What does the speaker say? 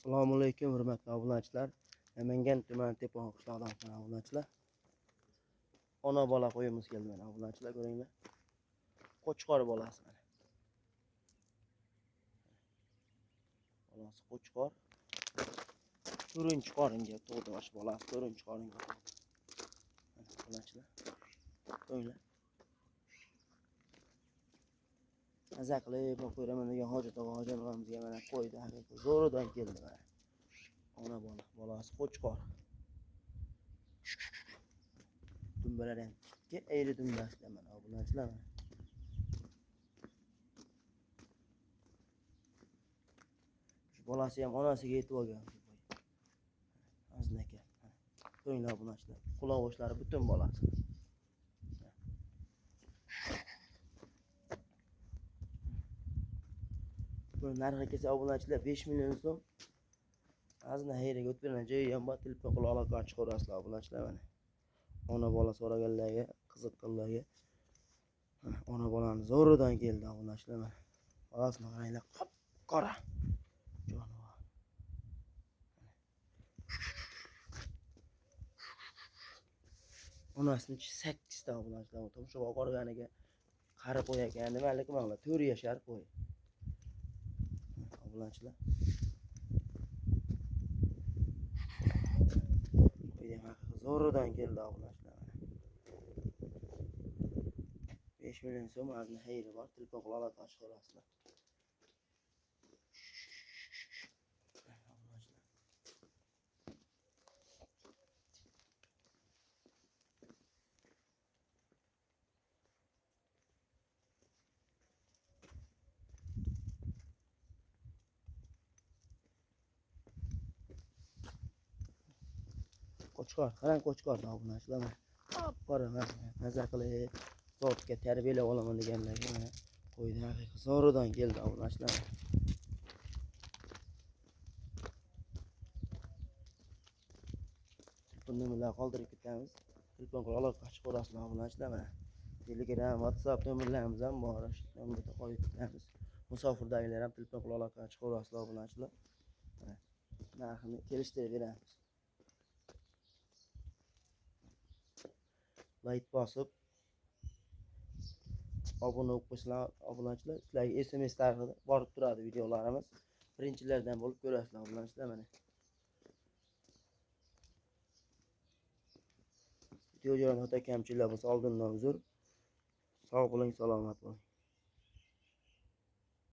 Assalomu alaykum hurmatli obunachilar. Namangan tumani Tepon qishlog'idan obunachilar. Ona bola qo'yimiz keldi mana obunachilar, ko'ringlar. Qo'chqor bolasi mana. Bolasi qo'chqor. To'rtinchi qoringa tug'di mana shu bolasi, to'rtinchi qoringa tug'di. Mana obunachilar. Ko'ringlar. Maza qilib qo'yraman degan Hojat og'a Hojat og'amizga mana qo'ydi, haqiqiy zo'ridan keldi mana. Ona bola, bolasi qo'chqor. Dumbalar ham tikka, ayri dumbasida mana obunachilar mana. Shu bolasi ham onasiga yetib olgan. Ozginaka. Ko'ringlar obunachilar. Quloq o'shlari butun bolasi. Buni narxi kelsa obunachilar 5 million so'm. Ozgina xayriga o'tib beraman. Joyi ham bor, telefon qilib aloqa chiqarasizlar obunachilar mana. Ona bola so'raganlarga, qiziqqanlarga ona bolani zo'ridan keldi obunachilar mana. Bolasini qaranglar, qop-qora. Jonivor. Onasini 8 ta obunachilar, tomosha oqarganiga qari qo'y ekan, nimalik mana 4 yashar qo'y. Obunachilar. Qo'ydan haqiqiy zo'ridan keldi obunachilar. 5 million so'm ozgina xayri bor, telefon qilib aloqa chiqarasizlar. Qo'chqor, qarang qo'chqor obunachilar mana. Qop-qora maza qilib zotga tarbiyalab olaman deganlarga mana qo'ydi, haqiqiy zo'ridan keldi obunachilar. Telefon nomerlarini qoldirib ketamiz. Telefon qilib aloqa chiqarasizlar obunachilar mana. Telegram, WhatsApp nomerlarimiz ham bor. Shu nomerda qo'yib ketamiz. Musofirdagilar ham telefon qilib aloqa chiqarasizlar obunachilar. Mana narxini kelishtirib beramiz. Like bosib obuna bo'lib qo'ysalar obunachilar, sizlarga SMS tarixida borib turadi videolarimiz. Birinchilardan bo'lib ko'rasizlar obunachilar mana. Video jarayonida kamchiliklar bo'lsa oldindan uzr. Sog' bo'ling, salomat bo'ling.